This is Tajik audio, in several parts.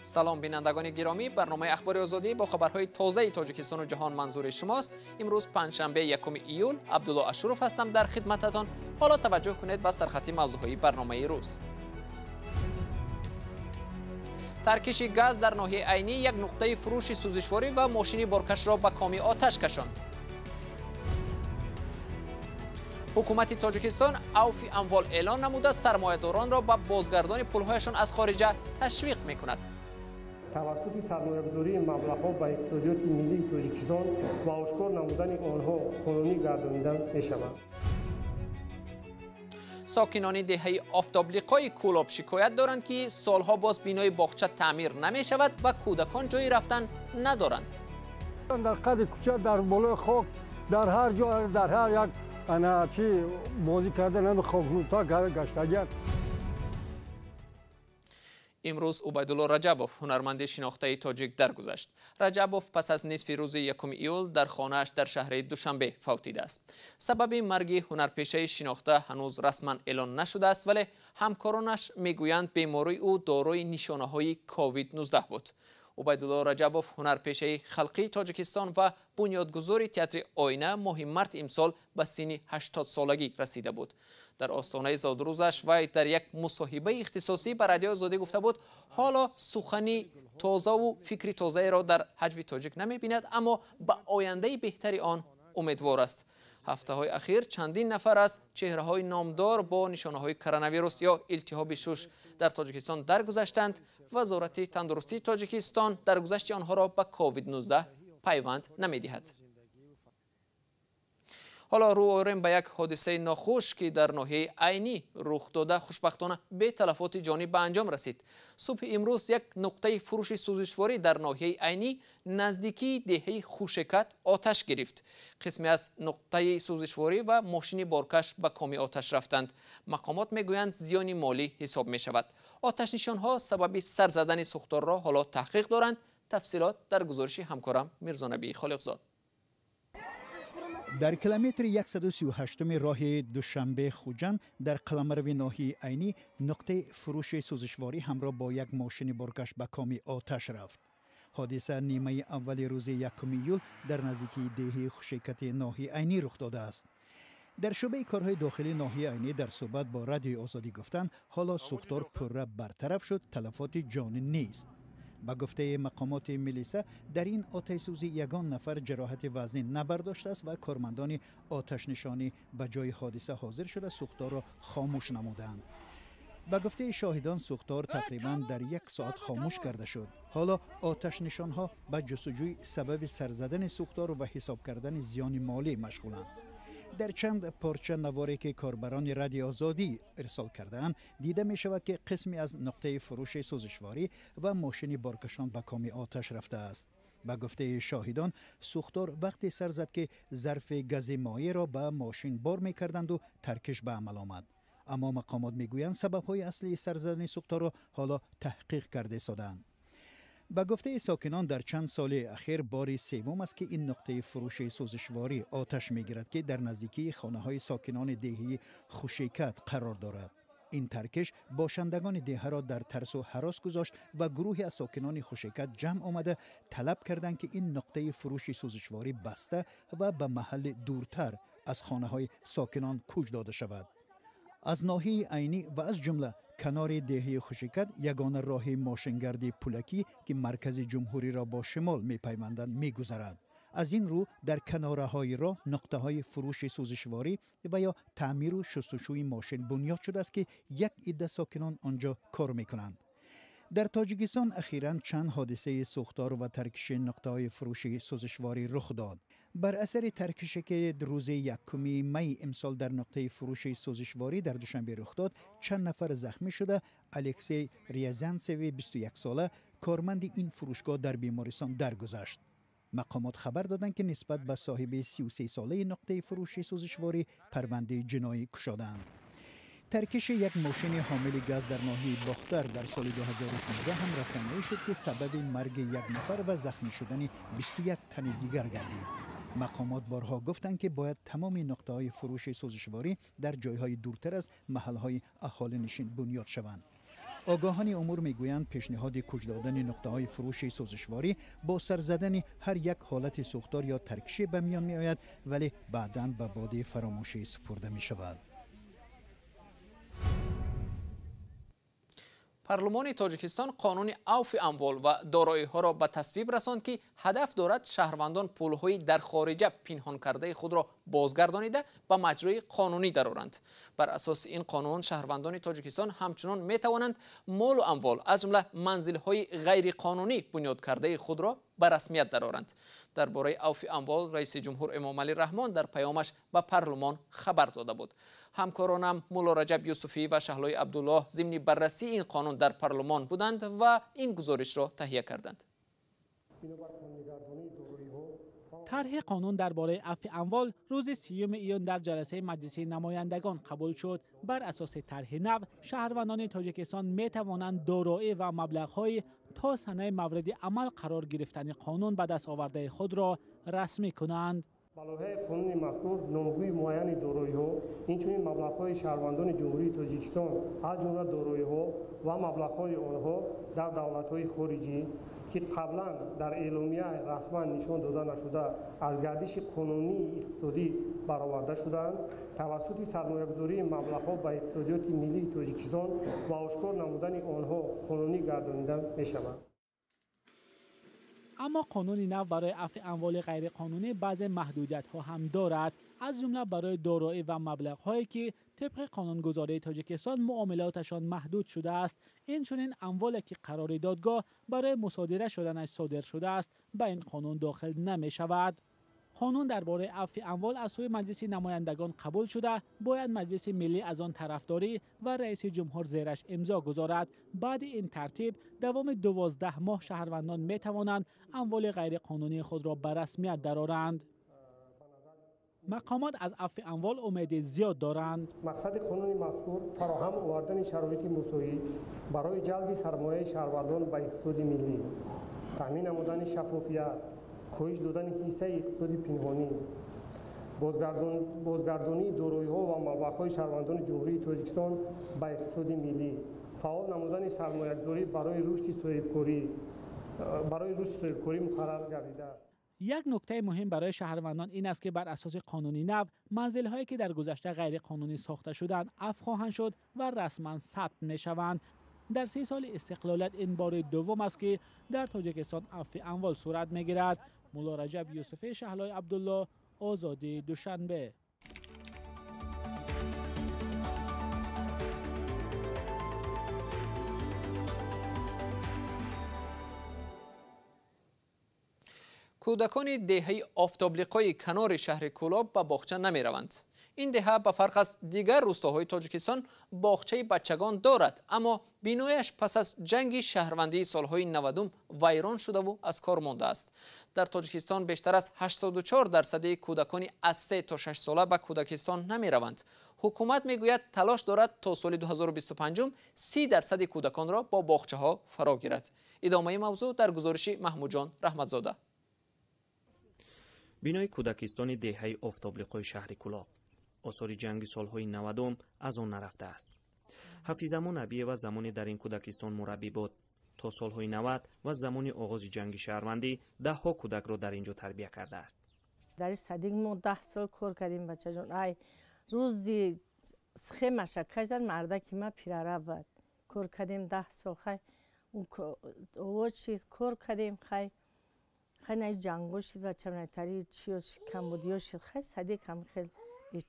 Салом бинандагони гиромӣ, барномаи Ахбори Озодӣ бо хабарҳои тозаи Тоҷикистону ҷаҳон манзури шумост. Имрӯз панҷшанбе 1 июл, Абдулло Ашуров ҳастам дар хидмататон. Ҳоло таваҷҷӯҳ кунед ба сархати мавзӯъҳои барномаи рӯз. Таркиши газ дар ноҳияи Айнӣ як нуқтаи фурӯши сӯзишворӣ ва мошини боркашро ба коми оташ кашонд. Ҳукумати Тоҷикистон авфи амвол эълон намуда сармоядоронро ба бозгардони пулҳояшон аз хориҷа ташвиқ мекунад. Тавассути сармоягузории маблағҳо ба иқтисодиёти миллии Тоҷикистон ва ошкор намудани онҳо қонунӣ гардонида мешавад. Сокинони деҳаи Офтоблиқои Кӯлоб шикоят доранд, ки солҳо боз бинои боғча таъмир намешавад ва кӯдакон ҷои рафтан надоранд. Дар қади кӯча, дар болои хок, дар ҳар ҷо, дар ҳар як ана чи бозӣ кардан, ҳами хокнута гаштагианд. Имрӯз Убайдулло Раҷабов, ҳунарманди шинохтаи тоҷик, даргузашт. Раҷабов пас аз нисфи рӯзи 1 июл дар хонааш дар шаҳри Душанбе фавтидааст. Сабаби марги ҳунарпешаи шинохта ҳанӯз расман эълон нашудааст, вале ҳамкоронаш мегӯянд, бемории ӯ дорои нишонаҳои COVID-19 буд. Убайдулло Раҷабов, ҳунарпешаи халқии Тоҷикистон ва бунёдгузори театри Оина, моҳи март имсол ба синни 80-солагӣ расида буд. Дар остонаи зодрӯзаш вай дар як мусоҳибаи ихтисосӣ ба Радиои Озодӣ гуфта буд, ҳоло сухани тозаву фикри тозаеро дар ҳаҷви тоҷик намебинад, аммо ба ояндаи беҳтари он умедвор аст. Ҳафтаҳои ахир чандин нафар аз чеҳраҳои номдор бо нишонаҳои коронавирус ё илтиҳоби шуш дар Тоҷикистон даргузаштанд. Вазорати тандурустии Тоҷикистон даргузашти онҳоро ба COVID-19 пайванд намедиҳад. Ҳоло рӯ орем ба як ҳодисаи нохуш, ки дар ноҳияи Айнӣ рух дода, хушбахтона бе талафоти ҷонӣ ба анҷом расид. Субҳи имрӯз як нуқтаи фурӯши сӯзишворӣ дар ноҳияи Айнӣ наздикии деҳаи Хушекат оташ гирифт. Қисме аз нуқтаи сӯзишворӣ ва мошини боркаш ба коми оташ рафтанд. Мақомот мегӯянд, зиёни молӣ ҳисоб мешавад. Оташнишонҳо сабаби сар задани сӯхторро ҳоло таҳқиқ доранд. Тафсилот дар гузориши ҳамкорам Мирзонабии Холиқзод. Дар километри 138 роҳи Душанбе-Хуҷанд дар қаламрави ноҳияи Айнӣ нуқтаи фурӯши сӯзишворӣ ҳамроҳ бо як мошини боркаш ба коми оташ рафт. Ҳодиса нимаи аввали рӯзи 1 июл дар наздикии деҳаи Хушекати ноҳияи Айнӣ рух додааст. Дар шӯъбаи корҳои дохилии ноҳияи Айнӣ дар суҳбат бо Радиои Озодӣ гуфтанд, ҳоло сӯхтор пурра бартараф шуд, талафоти ҷонӣ нест. Ба гуфтаи мақомоти милиса, дар ин оташсӯзӣ ягон нафар ҷароҳати вазнин набардоштааст ва кормандони оташнишонӣ ба ҷои ҳодиса ҳозир шуда сӯхторро хомӯш намудаанд. Ба гуфтаи шоҳидон, сӯхтор тақрибан дар як соат хомӯш карда шуд. Ҳоло оташнишонҳо ба ҷустуҷӯи сабаби сарзадани сӯхтор ва ҳисоб кардани зиёни молӣ машғуланд. Дар чанд порча наворе, ки корбарони Радиои Озодӣ ирсол кардаанд, дида мешавад, ки қисме аз нуқтаи фурӯши сӯзишворӣ ва мошини боркашон ба коми оташ рафтааст. Ба гуфтаи шоҳидон, сӯхтор вақте сар зад, ки зарфи гази моеъро ба мошин бор мекарданду таркиш ба амал омад. Аммо мақомот мегӯянд, сабабҳои аслии сар задани сӯхторро ҳоло таҳқиқ карда истодаанд. Ба гуфтаи сокинон, дар чанд соли ахир бори севум аст, ки ин нуқтаи фурӯши сӯзишворӣ оташ мегирад, ки дар наздикии хонаҳои сокинони деҳаи Хушекат қарор дорад. Ин таркиш бошандагони деҳаро дар тарсу ҳарос гузошт ва гурӯҳе аз сокинони Хушекат ҷамъ омада талаб карданд, ки ин нуқтаи фурӯши сӯзишворӣ баста ва ба маҳалли дуртар аз хонаҳои сокинон кӯч дода шавад. Аз ноҳияи Айнӣ ва аз ҷумла канори деҳаи Хушекат ягона роҳи мошингарди пулакӣ, ки маркази ҷумҳуриро бо шимол мепайвандад, мегузарад. Аз ин рӯ дар канораҳои роҳ нуқтаҳои фурӯши сӯзишворӣ ва ё таъмиру шустушӯи мошин бунёд шудааст, ки як идда сокинон он ҷо кор мекунанд. Дар Тоҷикистон ахиран чанд ҳодисаи сӯхтор ва таркиши нуқтаҳои фурӯши сӯзишворӣ рух дод. Бар асари таркише, ки рӯзи 1 майи имсол дар нуқтаи фурӯши сӯзишворӣ дар Душанбе рух дод, чанд нафар захмӣ шуда. Алексей Рязанцеви 21-сола, корманди ин фурӯшгоҳ, дар бемористон даргузашт. Мақомот хабар доданд, ки нисбат ба соҳиби 33-солаи нуқтаи фурӯши сӯзишворӣ парвандаи ҷиноӣ кушодаанд. Таркиши як мошини ҳомили газ дар ноҳияи Бохтар дар соли 2016 ҳам расонаӣ шуд, ки сабаби марги як нафар ва захмӣ шудани 21 тани дигар гардид. Мақомот борҳо гуфтанд, ки бояд тамоми нуқтаҳои фурӯши сӯзишворӣ дар ҷойҳои дуртар аз маҳалҳои аҳолинишин бунёд шаванд. Огаҳони умур мегӯянд, пешниҳоди кӯч додани нуқтаҳои фурӯши сӯзишворӣ бо сар задани ҳар як ҳолати сӯхтор ё таркишӣ ба миён меояд, вале баъдан ба боди фаромӯшӣ супурда мешавад. Парлумони Тоҷикистон қонуни авфи амвол ва дороиҳоро ба тасвиб расонд, ки ҳадаф дорад шаҳрвандон пулҳои дар хориҷа пинҳон кардаи худро бозгардонида ба маҷрои қонунӣ дароранд. Бар асоси ин қонун шаҳрвандони Тоҷикистон ҳамчунон метавонанд молу амвол, аз ҷумла манзилҳои ғайриқонунӣ бунёд кардаи худро ба расмият дароранд. Дар бораи авфи амвол раиси ҷумҳур Эмомалӣ Раҳмон дар паёмаш ба парлумон хабар дода буд. Ҳамкоронам Мулло Раҷаб Юсуфӣ ва Шаҳлои Абдуллоҳ зимни баррасии ин қонун дар парлумон буданд ва ин гузоришро таҳия карданд. Тарҳи қонун дар бораи афви амвол рӯзи 30 июн дар ҷаласаи Маҷлиси намояндагон қабул шуд. Бар асоси тарҳи нав шаҳрвандони Тоҷикистон метавонанд дороӣ ва маблағҳои то санаи мавриди амал қарор гирифтани қонун ба даст овардаи худро расмӣ кунанд. Ба лоиҳаи қонуни мазкур номгӯи муайяни дороиҳо, инчунин маблағҳои шаҳрвандони Ҷумҳурии Тоҷикистон, аз ҷумла дороиҳо ва маблағҳои онҳо дар давлатҳои хориҷӣ, ки қаблан дар эъломия расман нишон дода нашуда, аз гардиши қонунии иқтисодӣ бароварда шудаанд, тавассути сармоягузории маблағҳо ба иқтисодиёти миллии Тоҷикистон ва ошкор намудани онҳо қонунӣ гардонида мешаванд. Аммо қонуни нав барои афви амволи ғайриқонунӣ баъзе маҳдудиятҳо ҳам дорад, аз ҷумла барои дороӣ ва маблағҳое ки тибқи қонунгузории Тоҷикистон муомилоташон маҳдуд шудааст. Инчунин амволе ки қарори додгоҳ барои мусодира шуданаш содир шудааст ба ин қонун дохил намешавад. Қонун дар бораи афви амвол аз сӯи Маҷлиси намояндагон қабул шуда, бояд Маҷлиси миллӣ аз он тарафдорӣ ва раиси ҷумҳур зераш имзо гузорад. Баъди ин тартиб давоми 12 моҳ шаҳрвандон метавонанд амволи ғайриқонунии худро ба расмият дароранд. Мақомот аз афви амвол умеди зиёд доранд. Мақсади қонуни мазкур фароҳам овардани шароити мусоид барои ҷалби сармояи шаҳрвандон ба иқтисоди миллӣ, таъмин намудани шаффофият, коҳиш додани ҳиссаи иқтисоди пинҳонӣ, бозгардонии дороиҳо ва маблағҳои шаҳрвандони Ҷумҳурии Тоҷикистон ба иқтисоди миллӣ, фаъол намудани сармоягузорӣ барои рушди соҳибкорӣ муқаррар гардидааст. Як нуктаи муҳим барои шаҳрвандон ин аст, ки бар асоси қонуни нав манзилҳое ки дар гузашта ғайриқонунӣ сохта шуданд афв хоҳанд шуд ва расман сабт мешаванд. Дар 30 соли истиқлолият ин бори дуввум аст, ки дар Тоҷикистон афви амвол сурат мегирад. Мулло Раҷаб Юсуфӣ, Шаҳлои Абдуллоҳ, Озодӣ, Душанбе. Кӯдакони деҳаи Офтоблиқои канори шаҳри Кӯлоб ба боғча намераванд. Ин деҳа ба фарқ аз дигар рӯстоҳои Тоҷикистон боғчаи бачагон дорад, аммо бинояш пас аз ҷанги шаҳрвандии солҳои 90 вайрон шудаву аз кор мондааст. Дар Тоҷикистон бештар аз 84% кӯдакони аз 3 то 6 сола ба кӯдакистон намераванд. Ҳукумат мегӯяд талош дорад то соли 2025 30% кӯдаконро бо боғчаҳо фаро гирад. Идомаи мавзӯъ дар гузориши Маҳмудҷон Раҳматзода. Бинои кӯдакистони деҳаи Офтоблиқои шаҳри Кӯлоб осори ҷанги солҳои 90 аз он нарафтааст. Ҳафизамо Набиева замоне дар ин кӯдакистон мураббӣ буд. То солҳои 90 ва замони оғози ҷанги шаҳрвандӣ даҳҳо кӯдакро дар ин ҷо тарбия кардааст. Дар садик мо 10 сол кор кардем, бачаҷон. Ай рӯзи схемаша кашдан мардаки ма пирара буд. Кор кардем 10 сол, хай овоз шид, кор кардем, хай хай най ҷанго шид, бачам найтари чиё шид, камбудиё шид, хай садик ҳам хел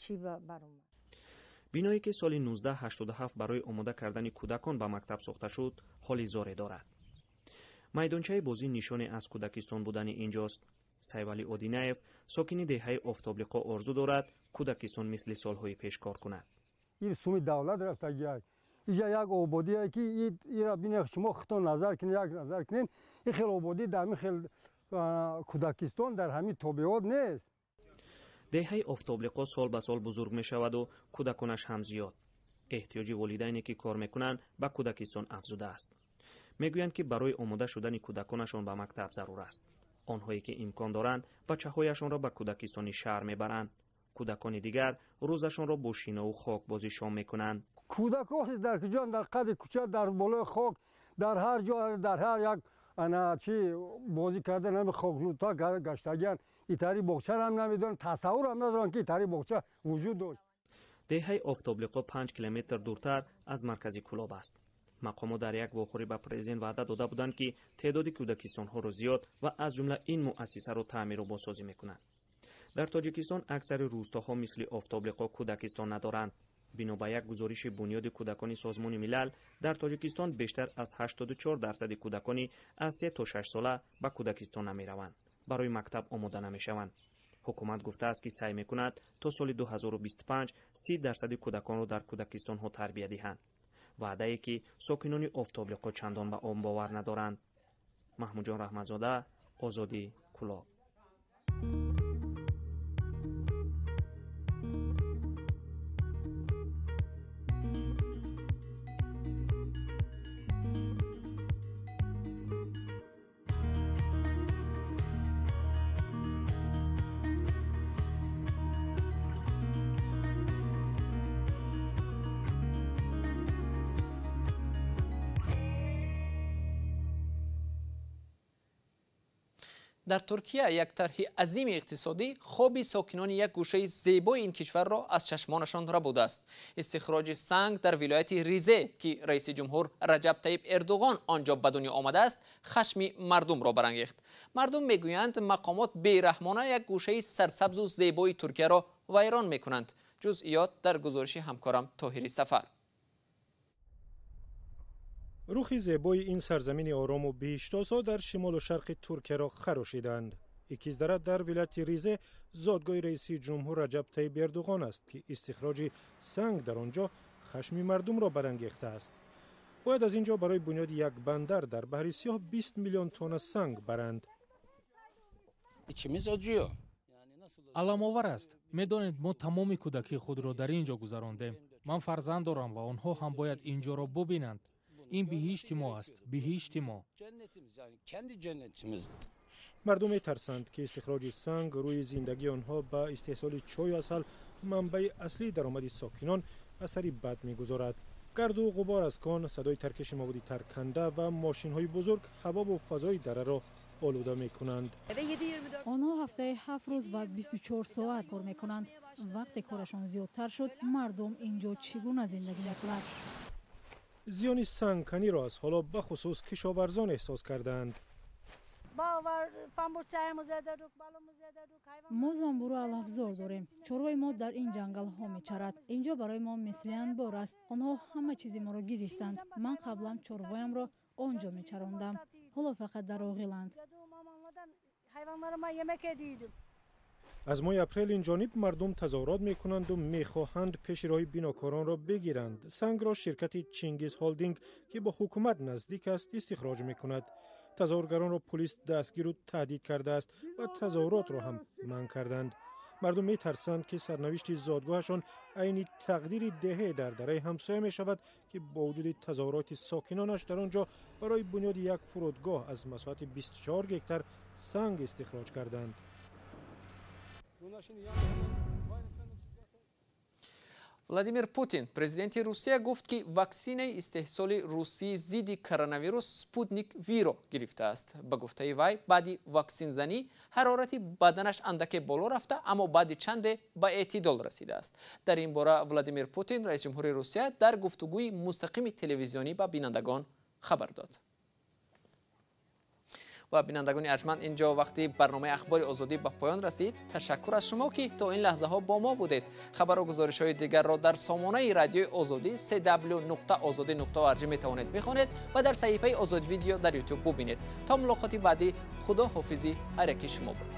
чӣ баромад. Биное ки соли 1987 барои омода кардани кӯдакон ба мактаб сохта шуд, ҳоли зоре дорад. Майдончаи бозӣ нишоне аз кӯдакистон будани инҷост. Сайвали Одинаев, сокини деҳаи Офтоблиқо, орзу дорад кӯдакистон мисли солҳои пеш кор кунад. Ин суми давлат рафтагиай. Иҷа як ободие ки ира бинех шумо худтон назар кунед, як назар кунед, ин хел ободӣ дар ҳамин хел кӯдакистон дар ҳамин тобеот нест. Деҳаи Офтоблиқо сол ба сол бузург мешаваду кӯдаконаш ҳам зиёд. Эҳтиёҷи волидайне ки кор мекунанд ба кӯдакистон афзудааст. Мегӯянд ки барои омода шудани кӯдаконашон ба мактаб зарур аст. Онҳое ки имкон доранд бачаҳояшонро ба кӯдакистони шаҳр мебаранд. Кӯдакони дигар рӯзашонро бо шинову хокбозӣ шом мекунанд. Кӯдакҳо дар куҷоанд? Дар қади кӯча, дар болои хок, дар ҳар ҷо, дар ҳар як ана чи бозӣ кардан, ҳами хоклута гаштагианд. Итари боғчаро ҳам намедонанд, тасаввур ҳам надоранд, ки итари боғча вуҷуд дошт. Деҳаи Офтоблиқо 5 километр дуртар аз маркази Кӯлоб аст. Мақомот дар як вохӯрӣ ба президент ваъда дода буданд, ки теъдоди кӯдакистонҳоро зиёд ва аз ҷумла ин муассисаро таъмиру бозсозӣ мекунанд. Дар Тоҷикистон аксари рӯстоҳо мисли Офтоблиқо кӯдакистон надоранд. Бино ба як гузориши Бунёди кӯдакони Созмони Милал, дар Тоҷикистон бештар аз 84% кӯдакони аз 3 то 6 сола ба кӯдакистон намераванд, барои мактаб омода намешаванд. Ҳукумат гуфтааст, ки саъй мекунад то соли 2025 30% кӯдаконро дар кӯдакистонҳо тарбия диҳанд. Ваъдае, ки сокинони Офтоблиқо чандон ба он бовар надоранд. Маҳмудҷон Раҳматзода, Озодӣ, Кӯлоб. Дар Туркия як тарҳи азими иқтисодӣ хоби сокинони як гӯшаи зебои ин кишварро аз чашмонашон рабудааст. Истихроҷи санг дар вилояти Ризе, ки раиси ҷумҳур Раҷаб Таиб Эрдуғон он ҷо ба дунё омадааст, хашми мардумро барангехт. Мардум мегӯянд, мақомот бераҳмона як гӯшаи сарсабзу зебои Туркияро вайрон мекунанд. Ҷузъиёт дар гузориши ҳамкорам Тоҳири Сафар. Рухи зебои ин сарзамини орому биҳиштосо дар шимолу шарқи Туркияро харошиданд. Икиздара дар вилояти Ризе зодгоҳи раиси ҷумҳур Раҷаб Таиб Эрдуғон аст, ки истихроҷи санг дар он ҷо хашми мардумро барангехтааст. Бояд аз ин ҷо барои бунёди як бандар дар баҳри Сиёҳ 20 миллион тонна санг баранд. Аламовар аст. Медонед, мо тамоми кӯдакии худро дар ин ҷо гузарондем. Ман фарзанд дорам ва онҳо ҳам бояд ин ҷоро бубинанд. Ин биҳишти мо аст, биҳишти мо. Мардум метарсанд, ки истихроҷи санг рӯи зиндагии онҳо ба истеҳсоли чою асал, манбаи аслии даромади сокинон, асари бад мегузорад. Гарду ғубор аз кон, садои таркиши маводи тарканда ва мошинҳои бузург ҳавову фазои дараро олуда мекунанд. Онҳо ҳафтаи 7 рӯз ва 24 соат кор мекунанд. Вақте корашон зиёдтар шуд, мардум ин ҷо чӣ гуна зиндагӣ мекунад? Зиёни сангканиро аз ҳоло бахусус кишоварзон эҳсос кардаанд. Мо занбуру алафзор дорем. Чорвои мо дар ин ҷангалҳо мечарад. Ин ҷо барои мо мисли анбор аст. Онҳо ҳама чизи моро гирифтанд. Ман қаблан чорвоямро он ҷо мечарондам. Ҳоло фақат дар оғиланд. Аз моҳи апрел ин ҷониб мардум тазоҳурот мекунанду мехоҳанд пеши роҳи бинокоронро бигиранд. Сангро ширкати Чингиз Холдинг, ки бо ҳукумат наздик аст, истихроҷ мекунад. Тазоҳургаронро пулис дастгиру таҳдид кардааст ва тазоҳуротро ҳам манъ карданд. Мардум метарсанд, ки сарнавишти зодгоҳашон айни тақдири деҳе дар дараи ҳамсоя мешавад, ки бо вуҷуди тазоҳуроти сокинонаш дар он ҷо барои бунёди як фурудгоҳ аз масоҳати 24 гектар санг истихроҷ карданд. Владимир Путин, президенти Русия, гуфт, ки ваксинаи истеҳсоли русии зидди коронавирус Спутник Виро гирифтааст. Ба гуфтаи вай, баъди ваксинзанӣ ҳарорати баданаш андаке боло рафта, аммо баъди чанде ба эътидол расидааст. Дар ин бора Владимир Путин, раиси ҷумҳури Русия, дар гуфтугӯи мустақими телевизионӣ ба бинандагон хабар дод. Ва бинандагони арҷманд, ин ҷо вақти барномаи Ахбори Озодӣ ба поён расид. Ташаккур аз шумо, ки то ин лаҳзаҳо бо мо будед. Хабару гузоришҳои дигарро дар сомонаи радиои Озодӣ cw.ozodi.org метавонед бихонед ва дар саҳифаи Озод Видео дар YouTube бубинед. То мулоқоти баъдӣ, Худо ҳофизи ҳар яки шумо бод.